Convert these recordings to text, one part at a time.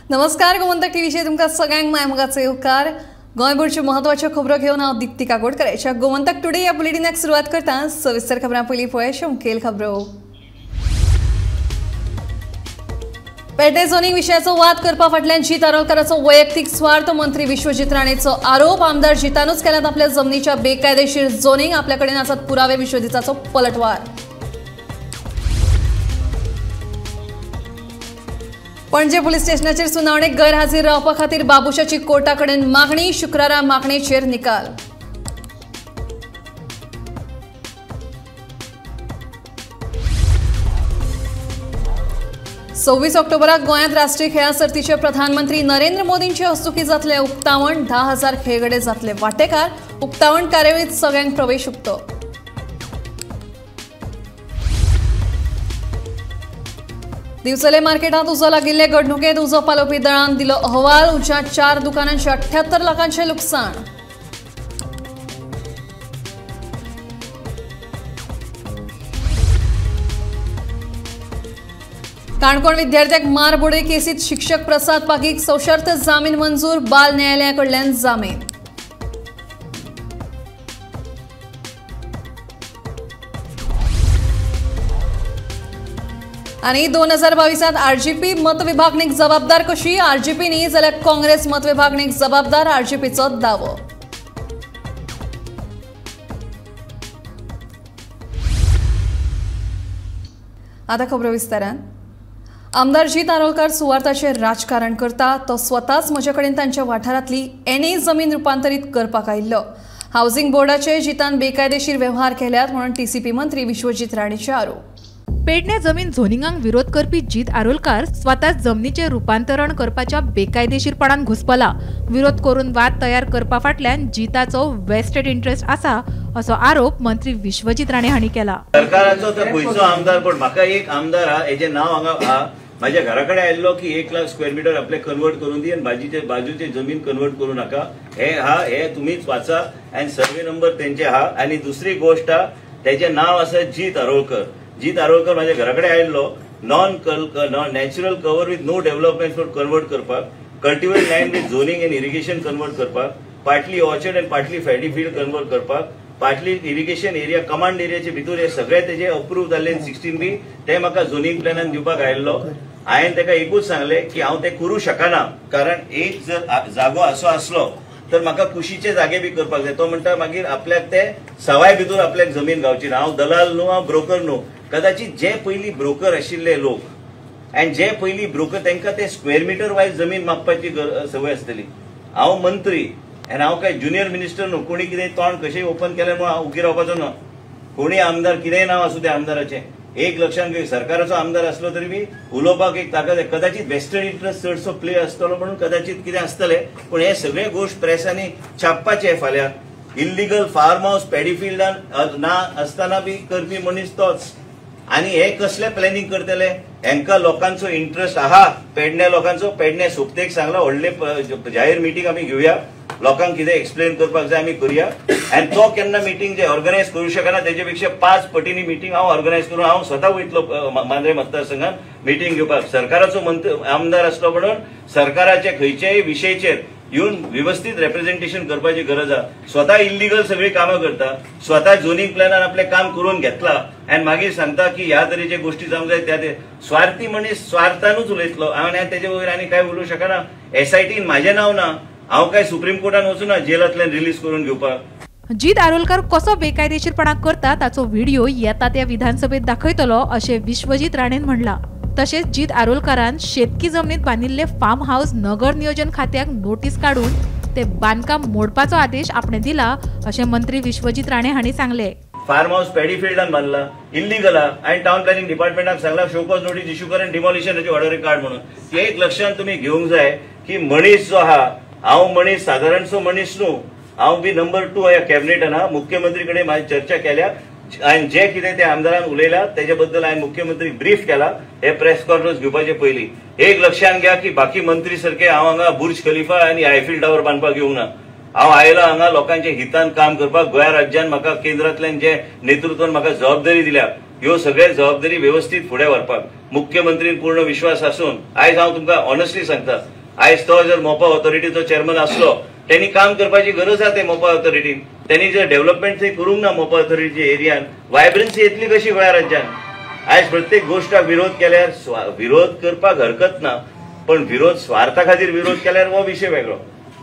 नमस्कार, गोमंतक टीव्हीचेर तुमकां सगळ्यांक मायमोगाचो येवकार। गोंयभरच्यो म्हत्वाच्यो खबरो घेवन हांव दीप्ती काकोडकर गोमंतक टुडे ह्या बुलेटिनाक सुरवात करता। सविस्तर खबरां पयलीं पळय मुखेल खबरो। पेडणे झोनिंग विशयाचो वाद करपा फाटल्यान जीत आरोलकाराचो वैयक्तीक स्वार्थ, मंत्री विश्वजीत राणेचो आरोप। आमदार जितानूच केल्यात आपल्या जमनीच्या बेकायदेशीर झोनिंग, आपल्या कडेन आसात पुरावे, विश्वजीताचो पलटवार। पणजे पुलीस स्टेशनाचेर सुनावणेक गैरहाजीर रावपा खातीर बाबुशाची कोर्टा कडेन मागणी, शुक्रारा मागणेचेर निकाल। सव्वीस ऑक्टोबराक गोंयांत राष्ट्रीय खेळां सर्तीचे प्रधानमंत्री नरेंद्र मोदींचे हस्तुकी जातले उक्तावण, 10,000 खेळगडे जातले वांटेकार। उक्तावण कार्यावळीत सगळ्यांक प्रवेश उक्तो। दिवचले मार्केटात उजो लागिल्ले घडणुकेंत उजो पालोवपी दळान दिलो अहवाल, उज्यांत 4 दुकानांचे 78 लाखांचे लुकसाण। काणकोण विद्यार्थ्याक मारबोडे केसीत शिक्षक प्रसाद पागीक सशर्त जामीन मंजूर, बाल न्यायालया कडल्यान जामीन। आनी 2022 आरजीपी मतविभागणीक जबाबदार कशी, आरजीपी न्ही जाल्यार काँग्रेस मतविभागणीक जबाबदार, आरजीपीचो दावो। आतां खबरो विस्तारान। आमदार जीत आरोलकार सुवार्थाचें राजकारण करता, तो स्वताच म्हजे कडेन तांच्या वाठारांतली एनए जमीन रुपांतरीत करपाक आयिल्लो। हावसिंग बोर्डाचे जितान बेकायदेशीर वेव्हार केल्यात म्हणून टीसीपी मंत्री विश्वजीत राणेचे आरोप। पेडणे जमीन झोनिंगाक विरोध करपी जीत आरोलकार स्वताच जमनीचे रुपांतरण करपाच्या बेकायदेशीरपणान घुसपला। विरोध करून वाद तयार करपा फाटल्यान जिताचो वेस्टेड इंटरेस्ट आसा असो आरोप मंत्री विश्वजीत राणे हांणी केला। सरकाराचो तर खंयचो आमदार, पण म्हाका एक आमदार हा हेजें नांव हांगा हा, म्हाज्या घरा कडेन आयिल्लो की 1 लाख स्क्वेअर मिटर आपले कन्वर्ट करून दी आनी बाजूचे जमीन कन्वर्ट करू नाका, हे हा हे तुमीच वाचा आनी सर्वे नंबर तेंचे हा। आनी दुसरी गोष्ट हा, तेजें नांव आसा जीत आरोलकर। जीत आरोलकर माझ्या घरा कडेन आयिल्लो non natural cover with no development for convert करपाक, cultivate land with zoning and irrigation convert करपाक, partly orchard and partly paddy field convert करपाक, पार्टली इरिगेशन एरिया कमांड एरियाचे भितर हे सगळे तेजे अप्रूव जाल्ले 16 बी ते म्हाका झोनिंग प्लॅनान दिवपाक आयिल्लो। हांवें ताका एकूच सांगलें की हांव तें करूं शकना, कारण एक जर जागो असो आसलो तर म्हाका कुशीचे जागे बी करपाक जाय। तो म्हणटा मागीर आपल्याक ते सवाय भितर आपल्याक जमीन गावची ना, हांव दलाल न्हू, हांव ब्रोकर न्हू। कदाचित जे पयलीं ब्रोकर आशिल्ले लोक आनी जे पयलीं ब्रोकर तांकां ते स्क्वेअर मिटर वायज जमीन मागपाची संवय आसतली। हांव मंत्री आनी हांव काय ज्युनियर मिनिस्टर न्हू, कोणी कितें तोंड कशें ओपन केलें म्हणून हांव उगी रावपाचो ना। कोणी आमदार कितेंय नांव आसूं त्या आमदाराचें, एक लक्षांत घेवन सरकाराचो आमदार आसलो तरी बी उलोवपाक एक ताकद, कदाचित वेस्टर्न इंट्रस्ट चडसो प्ले आसतलो म्हणून कदाचित कितें आसतलें, पूण हे सगळे गोश्ट प्रेसांनी छापपाचे। फाल्यां इल्लिगल फार्म हावस पॅडीफिल्डान ना आसतना बी करपी मनीस तोच, आनी हे कसले प्लॅनिंग करतले? हेंका लोकांचो इंट्रस्ट आहा, पेडण्या लोकांचो। पेडण्या सोपतेक सांगला व्हडले जाहीर मिटींग आमी घेवया, लोकांक कितें एक्सप्लेन करपाक जाय आमी करुया। आनी तो केन्ना मिटींग जे ऑर्गनायज करूं शकना तेजे पेक्षा 5 पटींनी मिटींग हांव ऑर्गनायज करून हांव स्वता वयतलो मांद्रे मतदारसंघात मिटींग घेवपाक। सरकाराचो मंत्री आमदार आसलो म्हणून सरकाराचे खंयच्याय विशयाचेर येवन वेवस्थीत रेप्रेझेंटेशन करपाची गरज आसा। स्वता इल्लिगल सगळीं कामां करता, स्वता झोनिंग प्लॅनान आपलें काम करून घेतला आनी मागीर सांगता की ह्या तरेचे गोश्टी जावंक जाय त्या ते। स्वार्थी मनीस स्वार्थानूच उलयतलो, हांव तेजे वयर आनी कांय उलोवंक शकना। एसआयटीन म्हाजें नांव ना, हांव काय सुप्रीम कोर्टान वचूना जेलांतल्यान रिलीज करून घेवपाक। जीत आरोलकार कसो बेकायदेशीरपणा करता ताचो व्हिडिओ येता त्या विधानसभेत दाखयतलो अशें विश्वजीत राणेन म्हणलां। तशेंच जीत आरोलकारान शेतकी जमनीत बांदिल्ले फार्म हावस नगर नियोजन खात्याक नोटीस काडून ते बांदकाम मोडपाचो आदेश आपणे दिला अशें मंत्री विश्वजीत राणे हांणी सांगलें। फार्म हावस पॅडीफिल्डान बांदला इल्लिगल आनी टावन प्लॅनिंग डिपार्टमेंटाक सांगला शो कॉज नोटीस इश्यू कर आनी डिमॉलिशनाची ऑर्डर काड म्हणून। ते एक लक्षांत तुमी घेवंक जाय की मनीस जो आहा, हांव मनीस सादारणसो मनीस न्हू, हांव बी नंबर 2 ह्या कॅबिनेटान आहा। मुख्यमंत्री कडेन म्हाजी चर्चा केल्या आनी जे कितें ते आमदारान उलयला तेजे बद्दल हांवें मुख्यमंत्री ब्रीफ केला हे प्रेस कॉन्फरन्स घेवपाचे पयलीं। एक लक्षांत घ्या की बाकी मंत्री सारखे हांव हांगा बुर्ज खलिफा आनी आयफिल टावर बांदपाक येवंक ना। हांव आयला हांगा लोकांच्या हितान काम करपाक। गोंया राज्यान म्हाका केंद्रांतल्यान जे नेतृत्वान म्हाका जबाबदारी दिल्या ह्यो सगळे जबाबदारी व्यवस्थित फुडें व्हरपाक मुख्यमंत्रीन पूर्ण विश्वास आसून आयज हांव तुमकां ऑनेस्टली सांगता, आयज तो जर मोपा ऑथॉरिटीचो चेअरमन आसलो त्यांनी काम करपाची गरज आहा. ते मोपा ऑथॉरिटीन त्यांनी जर डेव्हलपमेंट थंय करूंक ना मोपा ऑथॉरिटीच्या एरियान, वायब्रन्सी येतली कशी गोंया राज्यान? आयज प्रत्येक गोष्टाक विरोध केल्यार, विरोध करपाक हरकत ना, पण विरोध स्वार्था खातीर विरोध केल्यार हो विशय वेगळो.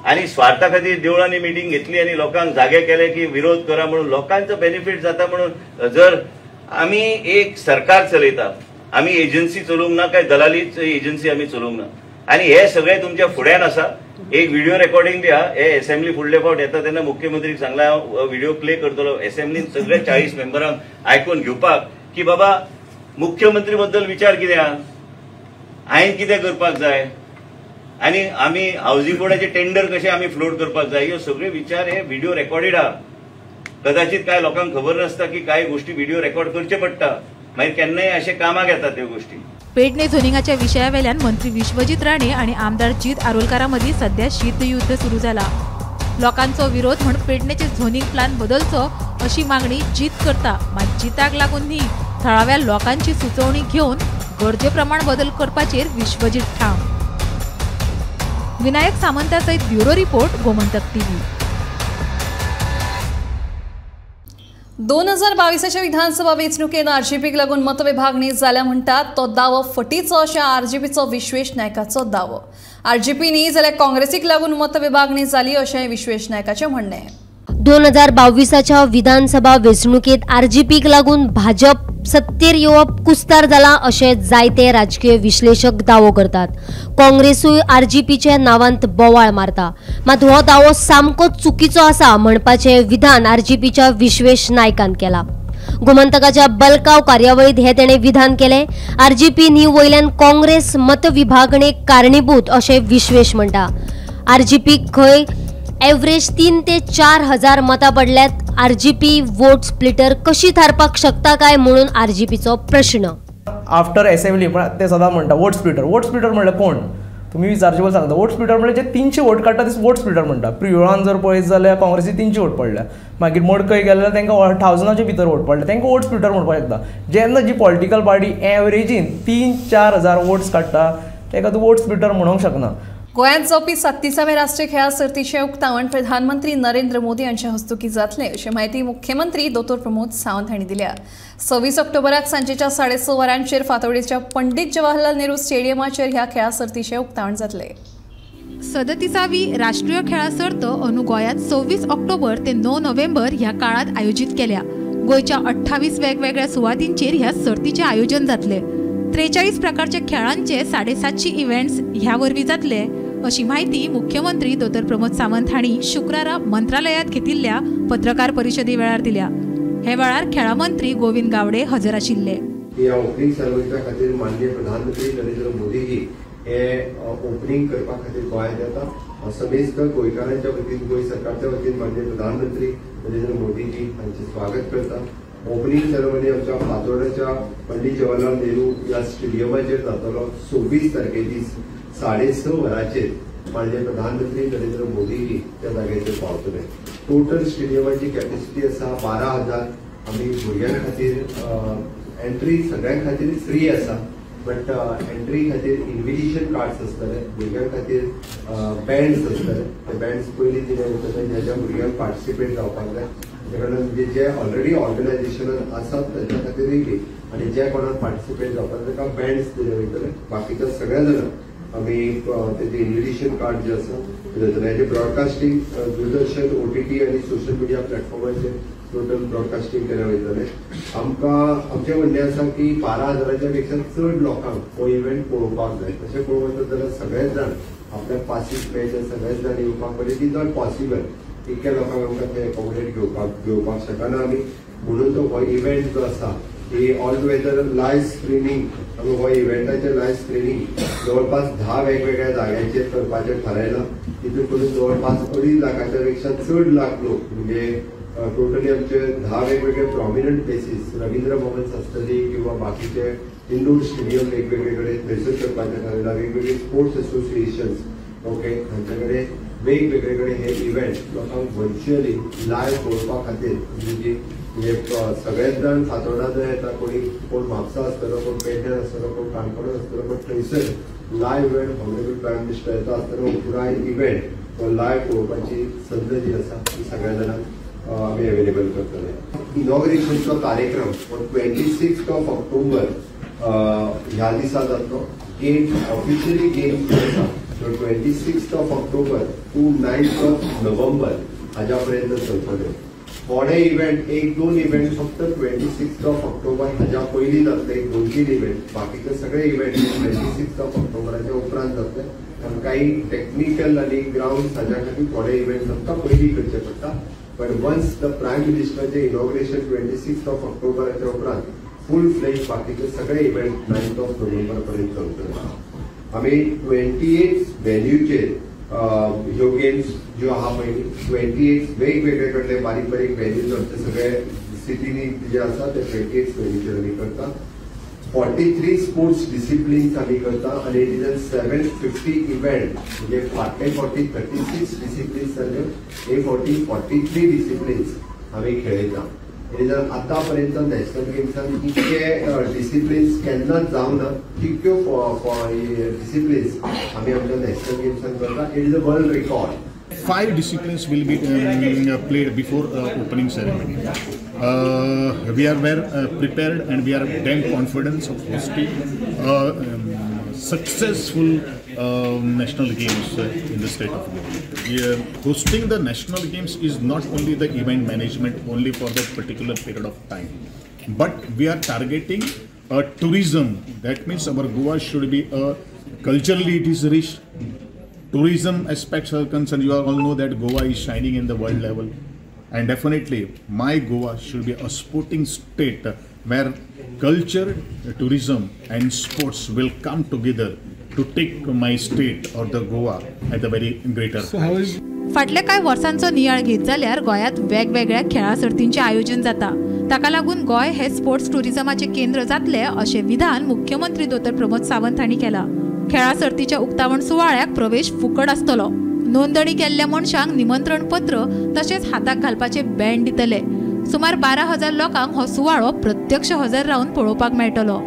आनी स्वार्था खातीर देवळांनी मिटींग घेतली आनी लोकांक जागे केले की विरोध करा म्हणून लोकांचो बेनिफीट जाता म्हणून. जर आमी एक सरकार चलयता, आमी एजन्सी चलोवंक ना, काय दलाली एजन्सी आमी चलोवंक ना. आनी हे सगळे तुमच्या फुड्यान आसा. एक व्हिडिओ रेकॉर्डिंग बी आहा. हे असेंब्ली फुडले फावट येता तेन्ना मुख्यमंत्रीक सांगला हांव व्हिडिओ प्ले करतलो असेंब्लीन सगळ्या 40 मेंबरांक आयकून घेवपाक की बाबा मुख्यमंत्री बद्दल विचार कितें आहा, हांवें कितें करपाक जाय आनी आमी हावजींग बोर्डाचे टेंडर कशें आमी फ्लोट करपाक जाय, ह्यो सगळे विचार हे व्हिडिओ रेकॉर्डेड आहा. कदाचित कांय लोकांक खबर नासता की कांय गोष्टी व्हिडिओ रेकॉर्ड करचे पडटा, मागीर केन्नाय अशें कामाक येता त्यो गोष्टी. पेडणे झोनिंगाच्या विशयावेल्यान मंत्री विश्वजीत राणे आणि आमदार जीत आरोलकारा मदीं सध्या शीतयुद्ध सुरू जाला. लोकांचो विरोध म्हण पेडणेचे झोनिंग प्लान बदलचो अशी मागणी जीत करता, मात जिताक लागून न्ही, थळाव्या लोकांची सुचोवणी घेवन गरजे प्रमाण बदल करपाचेर विश्वजीत ठाम. विनायक सामंता सहित ब्युरो रिपोर्ट, गोमंतक टीव्ही. 2022 विधानसभा वेंचणुकेत आरजीपीक लागून मतविभागणी जाल्या म्हणटात तो दावो फटीचो अशें आरजीपीचो विश्वेश नायकाचो दावो. आरजीपी न्ही जाल्यार काँग्रेसीक लागून मतविभागणी जाली अशें विश्वेश नायकाचें म्हणणें. 2022 विधानसभा वेंचणुकेत आरजीपीक लागून भाजप सत्तेर येवप कुस्तार जाला अशें जायते राजकीय विश्लेषक दावो करतात. काँग्रेसूय आरजीपीच्या नांवांत बोवाळ मारता, मात हो दावो सामको चुकीचो आसा म्हणपाचें विधान आरजीपीच्या विश्वेश नायकान केला. गोमंतकाच्या बलकाव कार्यावळीत हे तेणें विधान केलें. आरजीपी न्ही वयल्यान काँग्रेस मतविभागणेक कारणीभूत अशें विश्वेश म्हणटा. आरजीपीक खंय एवरेज 3 ते 4 हजार मतां पडल्यात. आरजीपी वोट स्प्लिटर कशी थारपाक शकता काय म्हणून आरजीपीचो प्रश्न. आफ्टर असेंब्ली पण ते सदां म्हणटा वोट स्प्लिटर. वोट स्प्लिटर म्हणल्यार कोण? तुमी विचारचे पयलीं सांगता. वोट स्प्लिटर म्हणल्यार जे 300 वोट काडटा ते वोट स्प्लिटर म्हणटा. प्रियोळान जर पळयत जाल्यार काँग्रेसी 300 वोट पडल्या, मागीर मडकय गेले जाल्यार तांकां 1000 भितर वोट पडले, तांकां वोट स्प्लिटर म्हणपाक शकता. जेन्ना जी पॉलिटिकल पार्टी एवरेजीन 3-4 हजार वोट्स काडटा ताका तूं वोट स्प्लिटर म्हणूंक शकना. गोंयांत जावपी 37व्या राष्ट्रीय खेळां सर्तीचें उक्तावण प्रधानमंत्री नरेंद्र मोदी हांच्या हस्तुकीं जातलें अशी म्हायती मुख्यमंत्री दोतोर प्रमोद सावंत हांणी दिल्या. 26 ऑक्टोबराक सांजेच्या 6:30 वरांचेर फातोडेच्या पंडित जवाहरलाल नेहरू स्टेडियमाचेर ह्या खेळां सर्तीचें उक्तावण जातलें. 37वी राष्ट्रीय खेळां सर्त अंदू गोंयांत 26 ऑक्टोबर ते 9 नोव्हेंबर ह्या काळांत आयोजीत केल्या. गोंयच्या 28 वेगवेगळ्या सुवातींचेर ह्या सर्तीचें आयोजन जातलें. 43 प्रकारच्या खेळांचे 750 इव्हेंट्स ह्या वरवीं जातले अशी माहिती मुख्यमंत्री दोतोर प्रमोद सावंत हांणी शुक्रारा मंत्रालयांत घेतिल्ल्या पत्रकार परिशदे वेळार दिल्या. हे वेळार खेळां मंत्री गोविंद गावडे हजर आशिल्ले. ह्या ओपनिंग सेरेमनीच्या खातीर माननीय प्रधानमंत्री नरेंद्र मोदीजी हे ओपनिंग करपा खातीर गोंयांत येता. समेस्त गोंयकारांच्या वतीन, गोंय सरकारच्या वतीन माननीय प्रधानमंत्री नरेंद्र मोदीजी हांचे स्वागत करता. ओपनिंग सेरेमनी आमच्या फातोर्डाच्या पंडित जवाहरलाल नेहरू ह्या स्टेडियमाचेर जातलो. 26 तारखे दीस 6:30 वरांचेर माननीय प्रधानमंत्री नरेंद्र मोदीजी त्या जाग्याचेर पावतले. टोटल स्टेडियमाची कॅपॅसिटी आसा 12,000. आमी भुरग्यां खातीर एंट्री सगळ्यां खातीर फ्री आसा, बट एंट्री खातीर इन्व्हिटेशन कार्ड्स आसतले, भुरग्यां खातीर बँड्स आसतले. ते बँड्स पयलीं दिले वतले ज्या ज्या भुरग्यांक पार्टिसिपेट जावपाक जाय ताच्या कडल्यान, म्हणजे जे ऑलरेडी ऑर्गनायझेशनान आसात तांच्या खातीरूय बी आनी जे कोणाक पार्टिसिपेट जावपाक ताका बँड्स दिले वयतले. बाकीच्या सगळ्या जाणांक आमी तेजे इन्व्हिटेशन कार्ड जे आसा ते दितले. हेजे ब्रॉडकास्टींग दूरदर्शन, OTT आनी सोशल मिडिया प्लॅटफॉर्माचेर टोटल ब्रॉडकास्टींग केलें वयतलें. आमकां आमचें म्हणणें आसा की 12,000 पेक्षा चड लोकांक हो इव्हेंट पळोवपाक जाय. तशें पळोवंक वचत जाल्यार सगळेच जाण आपल्याक पासीस मेळचे, सगळेच जाण येवपाक, but it is not possible. इतक्या लोकांक आमकां ते एकोमोडेट घेवपाक शकना आमी. म्हणून तो हो इव्हेंट जो आसा ही ऑल टुगेदर लायव्ह स्क्रिनींग, आमी हो इव्हेंटाचें लायव्ह स्क्रिनींग जवळपास 10 वेगवेगळ्या जाग्यांचेर करपाचें थारायलां. तितून करून जवळपास 2.5 लाखाच्या पेक्षा चड लाख लोक, म्हणजे टोटली आमचे 10 वेगवेगळे प्रॉमिनंट प्लेसीस, रवींद्र भवन आसतली किंवा बाकीचे इंडोर स्टेडियम वेगवेगळे कडेन थंयसर करपाचें थारायलां. वेगवेगळे स्पोर्ट्स एसोसिएशन्स ओके हांचे कडेन वेगवेगळे कडेन हे इव्हेंट लोकांक व्हर्च्युअली लायव्ह पळोवपा खातीर, म्हणजे हे सगळेच जाण फातोर्डा जंय येता, कोणी कोण म्हापसा आसतलो, कोण पेडण्यार आसतलो, कोण काणकोणात आसतलो, बट थंयसर Live event honourable prime minister येता आसतना पुराय इव्हेंट हो लायव्ह पळोवपाची संद जी आसा ती सगळ्या जाणांक आमी अवेलेबल करतले. इनॉग्रेशनचो कार्यक्रम हो 26 ऑक्टोबर ह्या दिसा जातलो. गेम्स ऑफिशियली गेम्स जे आसा त्यो 26 ऑक्टोबर टू 9 नोव्हेंबर हाज्या पर्यंत चलतले. थोडे इव्हेंट, 1-2 इव्हेंट फक्त 26 ऑक्टोबर हाज्या पयलीं जातले, 1-2-3 इव्हेंट, बाकीचे सगळे इव्हेंट 26 ऑक्टोबराच्या उपरांत जातले. कारण काही टेक्निकल आनी ग्रावंड हाज्या खातीर थोडे इव्हेंट्स आमकां पयलीं करचे पडटा. बट वन्स the prime मिनिस्टराचें इनॉग्रेशन 26 ऑक्टोबराच्या उपरांत फूल फ्लेज बाकीचे सगळे इव्हेंट 9 नोव्हेंबर पर्यंत चलतले. आमी 28 व्हेन्यूचेर ह्यो गेम्स ज्यो आहा पळय 28 वेगवेगळे कडले बारीक बारीक व्हेन्यूज आमचे सगळे सिटीनी जे आसा ते 28 व्हेन्यूचेर आमी करता. 43 स्पोर्ट्स डिसिप्लिन्स आमी करता आनी it is an 750 event, म्हणजे फाटले फावटी 36 डिसिप्लिन्स जाल्यो, हे फावटी 43 डिसिप्लिन्स आमी खेळयता. It is an आतां पर्यंत नॅशनल गेम्सान इतके डिसिप्लिन्स केन्नाच जावना तितक्यो डिसिप्लिन्स आमी आमच्या नॅशनल गेम्सान करता. It is a world record. 5 disciplines will be played before opening ceremony. We are well prepared and we are damn confident of hosting successful national games in the state of Goa. Hosting the national games is not only the event management only for that particular period of time, but we are targeting tourism. That means our Goa should be culturally it is rich. Tourism aspects are concerned. You all know that Goa is shining in the world level, and definitely my Goa should be a sporting state where culture, tourism and sports will come together to take my state or the Goa at the very greater heights. फाटल्या कांय वर्सांचो नियाळ घेत जाल्यार गोंयांत वेगवेगळ्या खेळां सर्तींचें आयोजन जाता. ताका लागून गोंय हे स्पोर्ट्स टुरिझमाचें केंद्र जातलें अशें विधान मुख्यमंत्री दोतोर प्रमोद सावंत हांणी केलां. खेळां सर्तीच्या उक्तावण सुवाळ्याक प्रवेश फुकट आसतलो. नोंदणी केल्ल्या मनशांक निमंत्रण पत्र तशेंच हाताक घालपाचे बँड दितले. सुमार 12,000 लोकांक हो सुवाळो प्रत्यक्ष हजर रावन पळोवपाक मेळटलो.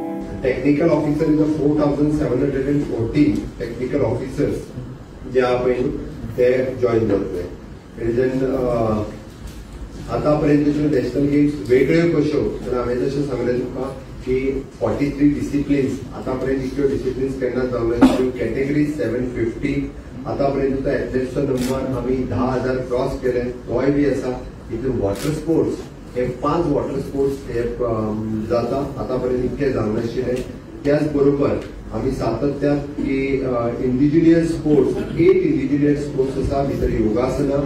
Technical officer is 4,714 technical officers जे आहा पळय ते जॉयन जातले. आतां पर्यंतच्यो नॅशनल गेम्स वेगळ्यो कश्यो तर हांवें जशें सांगलें तुमकां की 43 डिसिप्लिन्स आतां पर्यंत इतक्यो डिसिप्लिन्स केन्ना जावंक ना. कॅटेगरी 750 आतां पर्यंत एथलेट्सचो नंबर आमी 10,000 क्रॉस केले, तोय बी आसा. हितून वॉटर स्पोर्ट्स हे 5 वॉटर स्पोर्ट्स हे जाता, आतां पर्यंत इतके जावंक नाशिल्ले. त्याच बरोबर आमी सातत्यान की इंडिजिनियस स्पोर्ट्स 8 इंडिजिनियस स्पोर्ट्स आसा, भितर योगासना,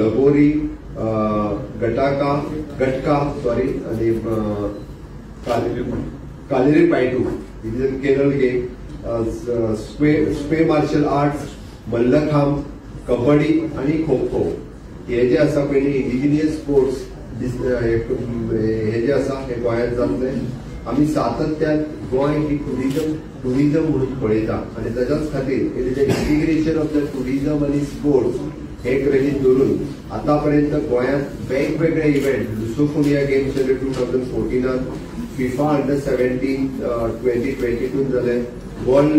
लगोरी, गटका सॉरी आनी Kalaripayattu, it is a Kerala game, square martial arts, mallakhamb, kabaddi आनी खो खो. हे जे आसा पयलीं इंडिजिनियस स्पोर्ट्स हे जे आसा हे गोंयांत जातले. आमी सातत्यान गोंय ही टुरिझम म्हणून पळयता आनी ताच्याच खातीर it is a integration of the tourism आनी स्पोर्ट्स हे गृहीत धरून आतां पर्यंत गोंयांत वेगवेगळे इव्हेंट, लुसोफोनिया गेम्स जाले 2014, फिफा अंडर 17 2022 जाले, वर्ल्ड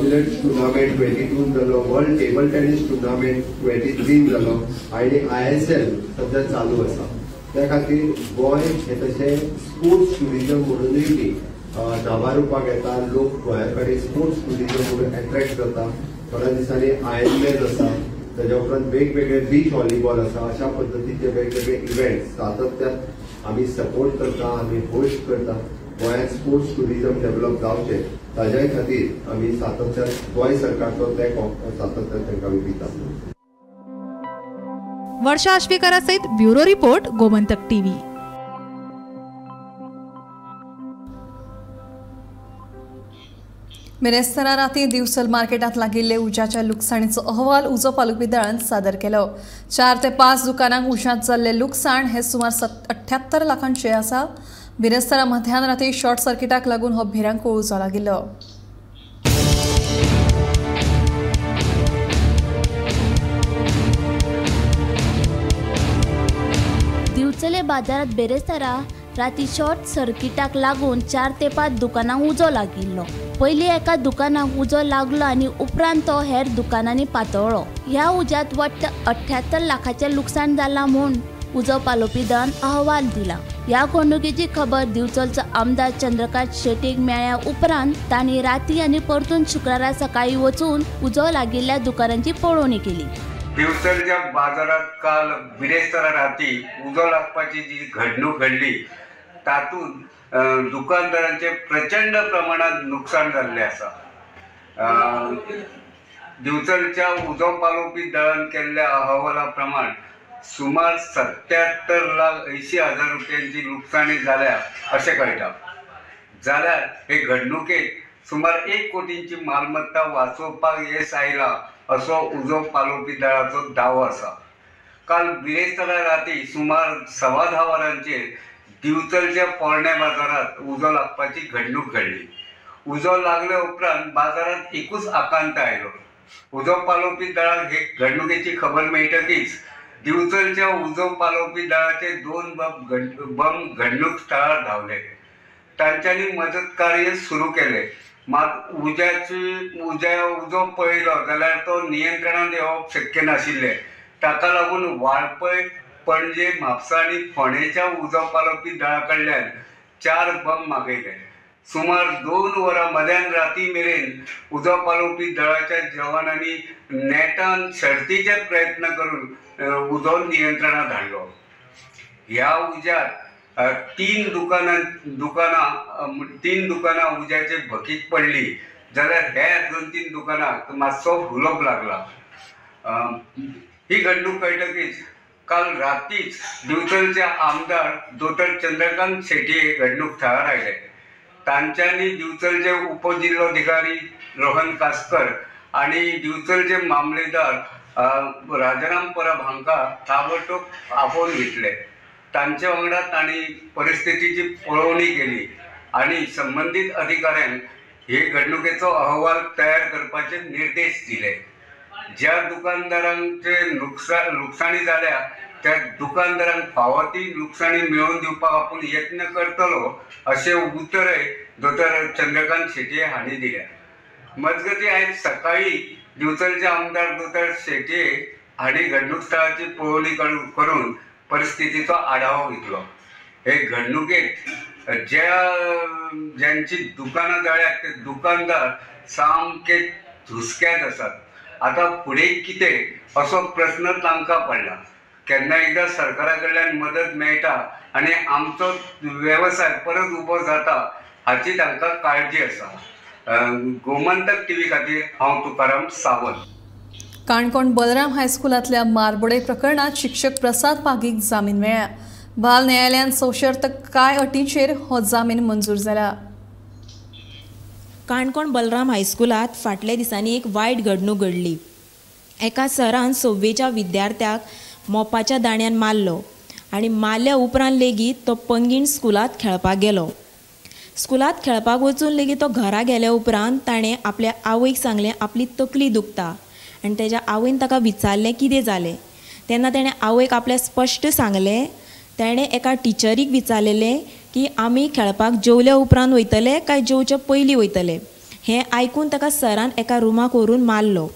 मिलेट्स टुर्नामेंट 22 जालो, वर्ल्ड टेबल टेनीस टुर्नामेंट 23 जालो आनी ISL सद्या चालू आसा. त्या खातीर गोंय हे तशें स्पोर्ट्स टुरिझम म्हणूनय बी नांवारूपाक येता. लोक गोंया कडेन स्पोर्ट्स टुरिझम म्हणून एट्रॅक्ट जाता. थोड्या दिसांनी आयर्नमॅन आसा, ताज्या उपरांत वेगवेगळे बीच व्हॉलीबॉल आसा. अशा पद्दतीचे वेगवेगळे इव्हेंट्स सातत्यान आमी सपोर्ट करता, आमी होस्ट करता. गोंयांत स्पोर्ट्स टुरिझम डेव्हलप जावचें ताज्याय खातीर आमी सातत्यान गोंय सरकारचो तेंको सातत्यान तांकां आमी दिता. वर्षा आश्वेकरा सहित ब्युरो रिपोर्ट, गोमंतक टीव्ही. बिरेस्तारा राती दिवचल मार्केटात लागिल्ले उज्याच्या लुकसाणीचो अहवाल उजो पालोवपी दळान सादर केलो. 4 ते 5 दुकानांक उज्यांत जाल्लें लुकसाण हे सुमार 78 लाखांचें आसा. बिरेस्तारा मध्यान राती शॉर्ट सर्किटाक लागून हो भिरांकूळ उजो लागिल्लो. दिवचले बाजारात बेरेस्तारा राती शॉर्ट सर्किटाक लागून 4 ते 5 दुकानांक उजो लागिल्लो. पयलीं एका दुकानाक उजो लागलो आनी उपरांत तो हेर दुकानांनी पातळ्ळो. ह्या उज्यांत वट्ट 78 लाखाचें लुकसाण जालां म्हूण उजो पालोवपी दळान अहवाल दिला. ह्या घडणुकेची खबर दिवचलचो आमदार चंद्रकांत शेटीक मेळ्ळ्या उपरांत तांणी राती आनी परतून शुक्रारा सकाळीं वचून उजो लागिल्ल्या दुकानांची पळोवणी केली. दिवचलच्या बाजारात काल बिरेस्तारा राती उजो लागपाची जी घडणूक घडली तातूंत दुकानदारांचे प्रचंड प्रमाणात नुकसान जाल्लें आसा. दिवचलच्या उजो पालोवपी दळान केल्ल्या अहवाला प्रमाण सुमार 77,80,000 रुपयांची लुकसाणी जाल्या अशें कळटा. जाल्यार हे घडणुकेत सुमार 1 कोटींची मालमत्ता वाचोवपाक येस आयला असो उजो पालोवपी दळाचो दावो आसा. काल बिरेस्तारा राती सुमार 10:15 वरांचेर दिवचलच्या पोरण्या बाजारात उजो लागपाची घडणूक घडली. उजो लागल्या उपरांत बाजारात एकूच आकांत आयलो. उजो पालोवपी दळाक हे घडणुकेची खबर मेळटकीच दिवचलच्या उजो पालोवपी दळाचे 2 बम घडणूक स्थळार धांवले. तांच्यांनी मदत कार्य सुरू केले. मात उजो पळयलो जाल्यार तो नियंत्रणांत येवप शक्य नाशिल्लें. ताका लागून वाळपय, पणजे, म्हापसा आनी फोंडेच्या उजो पालोवपी दळा कडल्यान 4 बम मागयले. सुमार 2 वरां मध्यान राती मेरेन उजो पालोवपी दळाच्या जवानांनी नेटान शर्तीचे प्रयत्न करून उजो नियंत्रणांत हाडलो. ह्या उज्यात 3 दुकानां उज्याचे भकीक पडली जाल्यार हेर 2-3 दुकानांक मातसो हुलोप लागला. ही घडणूक कळटकीच काल रातीच दिवचलचे आमदार दोतोर चंद्रकांत शेट्ये घडणूक थळार आयले. तांच्यांनी दिवचलचे उपजिल्लोधिकारी रोहन कासकर आनी दिवचलचे मामलेदार राजाराम परब हांकां ताबडतोब आपोवन घेतले. तांचे वांगडा तांणी परिस्थितीची पळोवणी केली आनी संबंदीत अधिकाऱ्यांक हे घडणुकेचो अहवाल तयार करपाचे निर्देश दिले. ज्या दुकानदारांचे लुकसाणी जाल्या त्या दुकानदारांक फावो ती लुकसाणी मेळोवन दिवपाक आपूण यत्न करतलो अशें उतरय दोतोर चंद्रकांत शेट्ये हांणी दिल्या. मजगतीं आयज सकाळीं दिवचलचे आमदार दोतोर शेट्ये हांणी घडणूक स्थळाची पळोवणी करून परिस्थितीचो आढावो घेतलो. हे घडणुकेत ज्यांची दुकानां जाळ्यात ते दुकानदार सामके धुसक्यात आसात. आतां फुडें कितें असो प्रस्न तांकां पडला. केन्ना एकदां सरकारा कडल्यान मदत मेळटा आनी आमचो वेवसाय परत उबो जाता हाची तांकां काळजी आसा. गोमंतक टीव्ही खातीर हांव तुकाराम सावंत. काणकोण बलराम हायस्कुलांतल्या मारबडय प्रकरणात शिक्षक प्रसाद पागीक जामीन मेळ्ळा. बाल न्यायालयान सशर्त कांय अटींचेर हो जामीन मंजूर जाला. काणकोण बलराम हायस्कुलांत फाटल्या दिसांनी एक वायट घडणूक घडली. एका सरान 6वेच्या विद्यार्थ्याक मोपाच्या दांड्यान मारलो आनी मारल्या उपरांत लेगीत तो पंगीण स्कुलांत खेळपाक गेलो. स्कुलांत खेळपाक वचून लेगीत तो घरा गेल्या उपरांत ताणें आपल्या आवयक सांगलें आपली तकली दुखता आनी तेज्या आवयन ताका विचारलें कितें जालें तेन्ना तेणें आवयक आपल्या स्पश्ट सांगलें. तेणें एका टिचरीक विचारलेलें की आमी खेळपाक जेवल्या उपरांत वयतले काय जेवच्या पयलीं वयतले. हें आयकून ताका सरान एका रुमाक व्हरून मारलो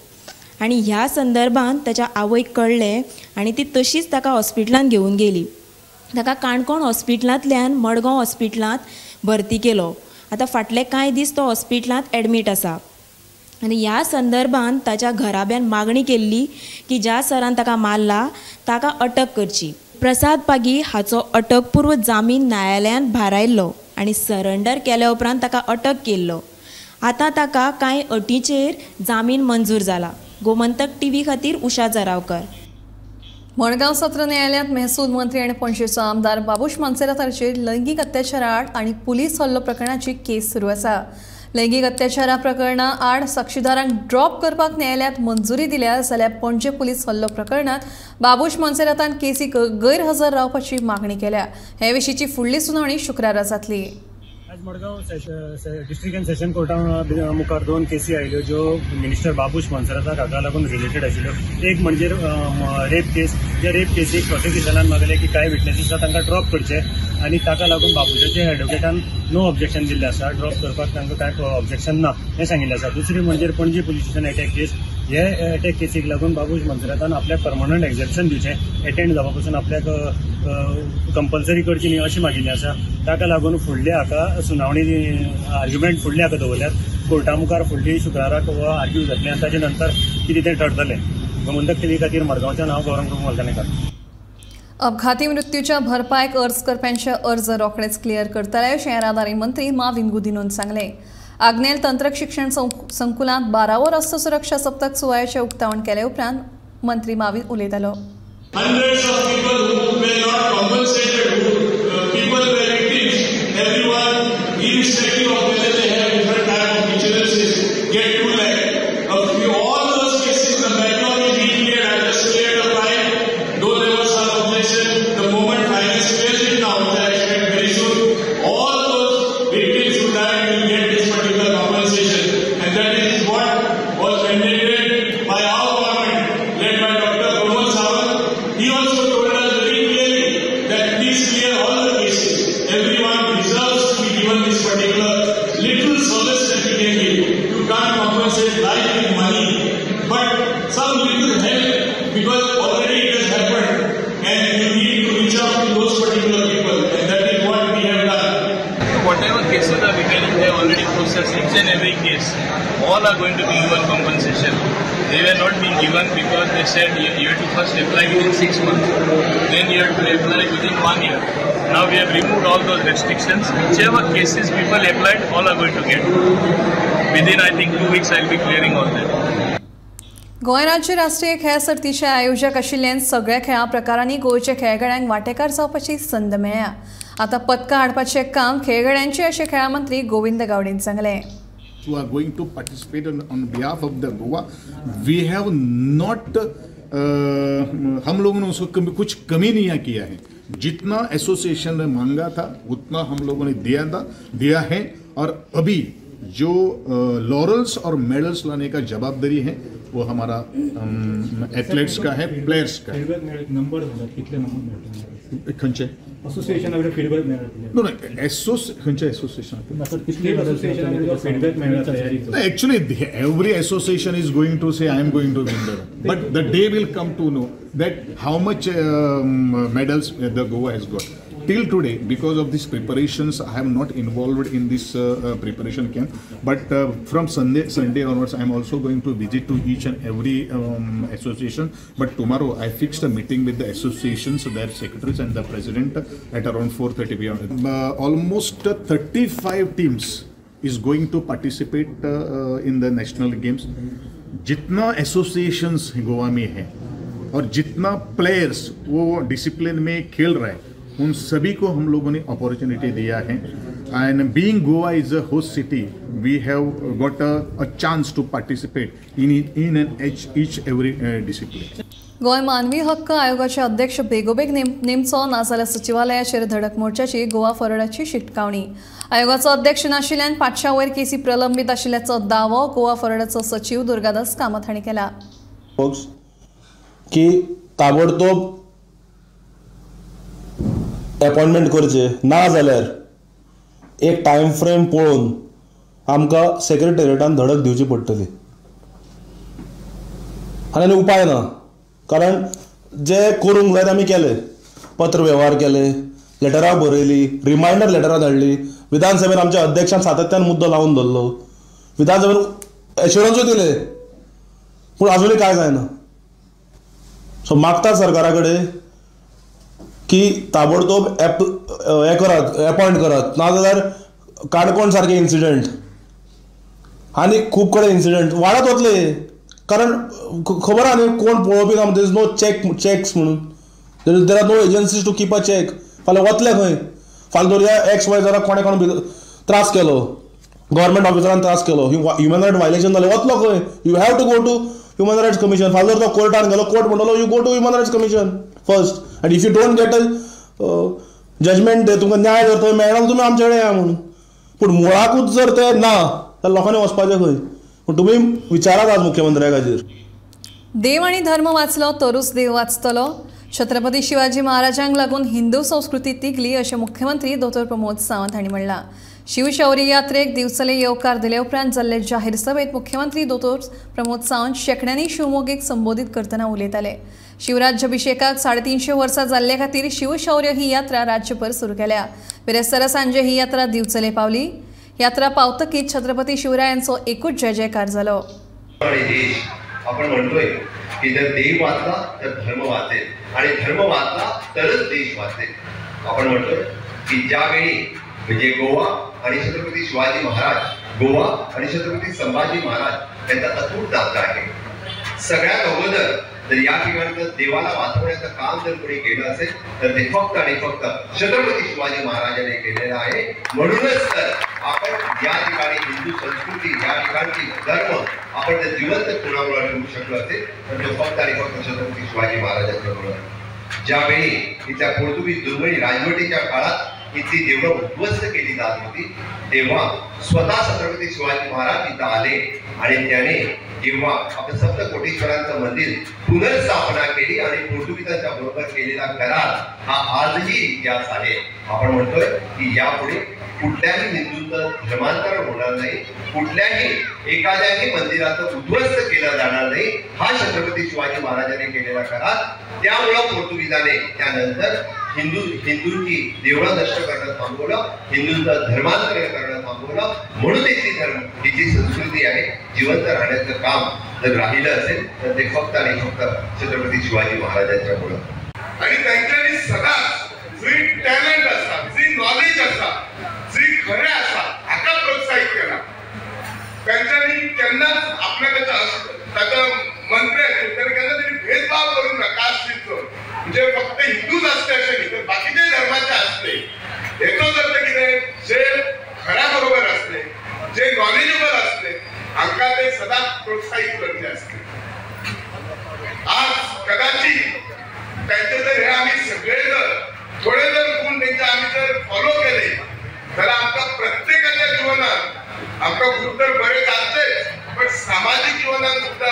आनी ह्या संदर्भान ताच्या आवयक कळ्ळें आनी ती तशीच ताका हॉस्पिटलांत घेवन गेली. ताका काणकोण हॉस्पिटलांतल्यान मडगांव हॉस्पिटलांत भरती केलो. आतां फाटले कांय दीस तो हॉस्पिटलांत एडमीट आसा आनी ह्या संदर्भान ताच्या घराब्यान मागणी केल्ली की ज्या सरान ताका मारला ताका अटक करची. प्रसाद पागी हाचो अटकपूर्व जामीन न्यायालयान भारायल्लो आनी सरेंडर केल्या उपरांत ताका अटक केल्लो. आतां ताका कांय अटींचेर जामीन मंजूर जाला. गोमंतक टीव्ही खातीर उषा जरावकर. मडगांव सत्र न्यायालयांत महसूल मंत्री आनी पणजेचो आमदार बाबूश मोन्सेरात हांचेर लैंगीक अत्याचारा आड आनी पुलीस हल्लो प्रकरणाची केस सुरू आसा. लैंगीक अत्याचारा प्रकरणा आड साक्षीदारांक ड्रॉप करपाक न्यायालयांत मंजुरी दिल्या जाल्यार पणजे पुलीस हल्लो प्रकरणांत बाबूश मोन्सेरातान केसीक गैरहजर रावपाची मागणी केल्या. हे विशींची फुडली सुनावणी शुक्रारा जातली. आज Madgaon district and Seshan Carta मुखार 2 केसी आयल्यो ज्यो मिनिस्टर बाबूश मोन्सेराताक हाका लागून रिलेटेड आशिल्ल्यो. एक म्हणजे रेप केस जे रेप केसीक प्रोसिक्युशनान मागले की कांय विटनेसीस आसा तांकां ड्रॉप करचे आनी ताका लागून बाबूशाचे एडवोकेटान नो ऑब्जेक्शन दिल्लें आसा. ड्रॉप करपाक तांकां कांय ऑब्जेक्शन ना हें सांगिल्लें आसा. दुसरी म्हणजे Panaji police station attack case, हे अटॅक केसीक लागून बाबूश मोन्सेरातान आपल्याक परमनंट एक्झेप्शन दिवचें, एटेंड जावपा पसून आपल्याक कंपल्सरी करची न्ही अशें मागिल्लें आसा. ताका लागून फुडले हाका सुनावणी आर्ग्युमेंट फुडले हाका दवरल्यात. कोर्टा मुखार फुडली शुक्राराक हो आर्ग्यू जातलें आनी ताजे नंतर कितें तें ठरतलें. गोमंतक टीव्ही खातीर मडगांवच्यान हांव गौरंग प्रभू मलकानेकर. अपघाती मृत्यूच्या भरपायक अर्ज करप्यांचे अर्ज रोखडेच क्लियर करतले अशें येरादारी मंत्री माविन गुदिनोन सांगलें. आग्नेल तंत्रक शिक्षण संकुलांत 12वो रस्तो सुरक्षा सप्तक सुवाळ्याचें उक्तावण केले उपरांत मंत्री माविन उलयतालो. Hundreds of people who were not compensated, who, people were victims, everyone, irrespective of whether they have different type of insurances, get 2 lakh. All those cases, the backlog is being cleared. I just cleared a file, though there was some objection. The moment finance clears it now, which I expect very soon, all those victims who died will get this particular compensation. And that is what was mandated by our government, led by Dr. Pramod Sawant. He also told us very clearly that please clear all the cases. Everyone deserves to be given this particular little solace that we can give. You can't compensate life with money, but some little help, because already it has happened and you need to reach out to those particular people, and that is what we have done. Whatever cases are remaining, they have already processed each and every case. All are going to be given compensation. They were not being given because they said you have to first apply within 6 months, then you have to apply within 1 year. Now we have removed all those restrictions. Whichever cases people applied, all are going to get. Within I think 2 weeks I will be clearing all that. Goa राज्य राष्ट्रीय खेळ सर्तीचे आयोजक आशिल्ल्यान सगळ्या खेळां प्रकारांनी गोंयच्या खेळगड्यांक वांटेकार जावपाची संद मेळ्ळ्या. आतां पदकां हाडपाचें काम खेळगड्यांचें अशें खेळां मंत्री गोविंद गावडेन सांगलें. Who are going to participate on behalf of the Goa, we have not, हम लोगों ने उसको कुछ कमी नहीं किया है. जितना एसोसिएशन ने मांगा था उतना हम लोगों ने दिया है. और अभी जो लॉरल्स और मेडल्स लाने का जवाबदारी है वो हमारा एथलेट्स का है, प्लेयर्स का है. नंबर कितले नंबर खंयचे असोसिएशन फीडबॅक नो खंयचे association actually every association is going to say I am going to win the, but the day will come to know that how much medals the Goa has got. Till today, because of these preparations, I am not involved in this preparation camp. But from Sunday onwards, I am also going to visit to each and every association. But tomorrow, I fixed a meeting with the associations, their secretaries and the president at around 4:30 p.m. Almost 35 teams is going to participate in the national games. जितना associations Goa में है और जितना players वो discipline में खेल रहे हैं, उन सभी को हम लोगों ने अपॉर्चुनिटी दिया है. And being Goa is a host city, we have got a chance to participate in in each every discipline. Goa मानवी हक्क आयोगाचे अध्यक्ष बेगोबेग नेमचो नाजाल्यार सचिवालयाचेर धडक मोर्चाची गोवा फॉरवर्डाची शिटकावणी. आयोगाचो अध्यक्ष नाशिल्ल्यान 500 वयर केसी प्रलंबीत आशिल्ल्याचो दावो गोवा फॉरवर्डाचो सचीव दुर्गादास कामत हांणी केला. की ताबडतोब अपॉइंटमेंट करचे ना जाल्यार एक टायम फ्रेम पळोवन आमकां सेक्रेटेरिएटान धडक दिवची पडटली आनी आनी उपाय ना. कारण जे करूंक जाय ते आमी केले, पत्र वेव्हार केले, लेटरां बरयली, रिमायंडर लेटरां धाडली, विधानसभेन आमच्या अध्यक्षान सातत्यान मुद्दो लावन धरलो, विधानसभेन एश्युरन्सूय दिले, पूण आजुनूय कांय जायना. सो मागता सरकारा कडेन की ताबडतोब हें करात, अपॉयंट करात, नाजाल्यार काणकोण सारके इन्सिडंट आनी खूब कडेन इन्सिडंट वाडत वतले. कारण खबर आहा न्ही कोण पळोवपी ना, there is no checks म्हणून, there are no agencies to keep a check. फाल्यां वतले खंय, फाल्यां दवरया एक्स वाय जरा कोणें कोण त्रास केलो, गव्हर्मेंट ऑफिसरान त्रास केलो, ह्युमन रायट व्हायलेशन जालें, वतलो खंय? You have to go to human rights commission. फाल्यां जर तो कोर्टान गेलो, कोर्ट म्हणटलो you go to human rights commission first, and if you don't get a judgment, तुमकां न्याय जर थंय मेळना तुमी आमचे कडेन या म्हणून. पूण मुळाकूच जर तें ना जाल्यार लोकांनी वचपाचें खंय? पूण तुमी विचारात आज मुख्यमंत्र्या खातीर. देव आनी धर्म वाचलो तरूच देव वाचतलो. छत्रपती शिवाजी महाराजांक लागून हिंदू संस्कृती तिगली अशें मुख्यमंत्री दोतोर प्रमोद सावंत हांणी म्हणलां। शिवशौर्य यात्रेक दिवचले येवकार दिले उपरांत जाल्ले जाहीर सभेत मुख्यमंत्री दोतोर प्रमोद सावंत शेंकड्यांनी शिवमोगीक संबोधीत करतना उलयताले। शिवराज्याभिषेकाक 350 वर्सां जाल्ले खातीर शिवशौर्य ही यात्रा राज्यभर सुरू केल्या। बिरेस्तारा सांजे ही यात्रा दिवचले पावली। यात्रा पावतकीच छत्रपती शिवरायांचो एकूच जय जयकार जालो। आपण म्हणतोय की जर देव वाचला तर धर्म वाचेल आणि धर्म वाचला तरच देश वाचेल। आपण म्हणतोय की ज्यावेळी म्हणजे गोवा आणि छत्रपती शिवाजी महाराज, गोवा आणि छत्रपती संभाजी महाराज यांचा अतूट नातं आहे। सगळ्यात अगोदर जर या ठिकाणचं देवाला वाचवण्याचं काम जर कोणी केलं असेल तर ते फक्त आणि फक्त छत्रपती शिवाजी महाराजांनी केलेलं आहे। म्हणूनच तर आपण या ठिकाणी हिंदू संस्कृती, या ठिकाणची धर्म आपण जर जिवंत कोणामुळे ठेवू शकलो असेल तर तो फक्त आणि फक्त छत्रपती शिवाजी महाराजांच्यामुळे। ज्यावेळी इथल्या पोर्तुगीज दुर्मिळ राजवटीच्या काळात इथली देवळं उद्ध्वस्त केली जात होती तेव्हा स्वतः छत्रपती शिवाजी महाराज इथं आले आणि त्याने जेव्हा आपलं सप्तकोटेश्वरांचं मंदिर पुनर्स्थापना केली आणि पोर्तुगीजांच्या बरोबर केलेला करार हा आजही इतिहास आहे। आपण म्हणतोय की यापुढे कुठल्याही हिंदूंचं धर्मांतरण होणार नाही, कुठल्याही एखाद्याही मंदिराचं उद्ध्वस्त केलं जाणार नाही। हा छत्रपती शिवाजी महाराजांनी केलेला करार, त्यामुळं पोर्तुगीजाने त्यानंतर हिंदूंची देवळं नष्ट करणं थांबवलं, हिंदूंचं धर्मांतरण करणं थांबवलं। म्हणून इथली धर्म, ही जी संस्कृती आहे जिवंत राहण्याचं काम जर राहिलं असेल तर ते फक्त आणि फक्त छत्रपती शिवाजी महाराजांच्यामुळं। आणि त्यांच्यानी सदाच जी टॅलेंट आसा, जी नॉलेज आसा, जी खरें आसा हाका प्रोत्साहित केला। त्यांच्यानी केन्नाच आपल्या ताका मंत्री आशिल्ले केन्ना तरी भेदभाव करूंक ना कास्टीचो, म्हणजे फक्त हिंदूच आसले अशें न्ही तर बाकीचे धर्माचे आसले। हेचो जर ते कितें जे खऱ्या बरोबर आसले, जे नॉलेजेबल आसले हांकां ते सदांच प्रोत्साहित करचे आसले। आज कदाचित तांचे जर हे आमी सगळे जर थोडे जर गुण तेंचे आमी जर फॉलो केले जाल्यार आमकां प्रत्येकाच्या जिवनात आमकां खूब तर बरें जातलेच, पण सामाजीक जिवनात सुद्दां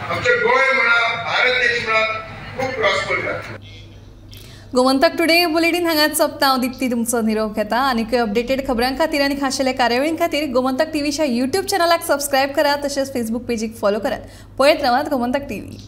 आमचें गोंय म्हणा, भारत देश म्हणा खूब प्रॉस्पर जातलें। गोमंतक टुडे बुलेटीन हांगाच सोंपता। हांव दीप्ती तुमचो निरोप घेता। आनीक अपडेटेड खबरां खातीर आनी खाशेल्या कार्यावळीं खातीर गोमंतक टीव्हीच्या यूट्यूब चॅनलाक सबस्क्रायब करात, तशेंच फेसबूक पेजीक फॉलो करात। पळयत रावात गोमंतक टीव्ही।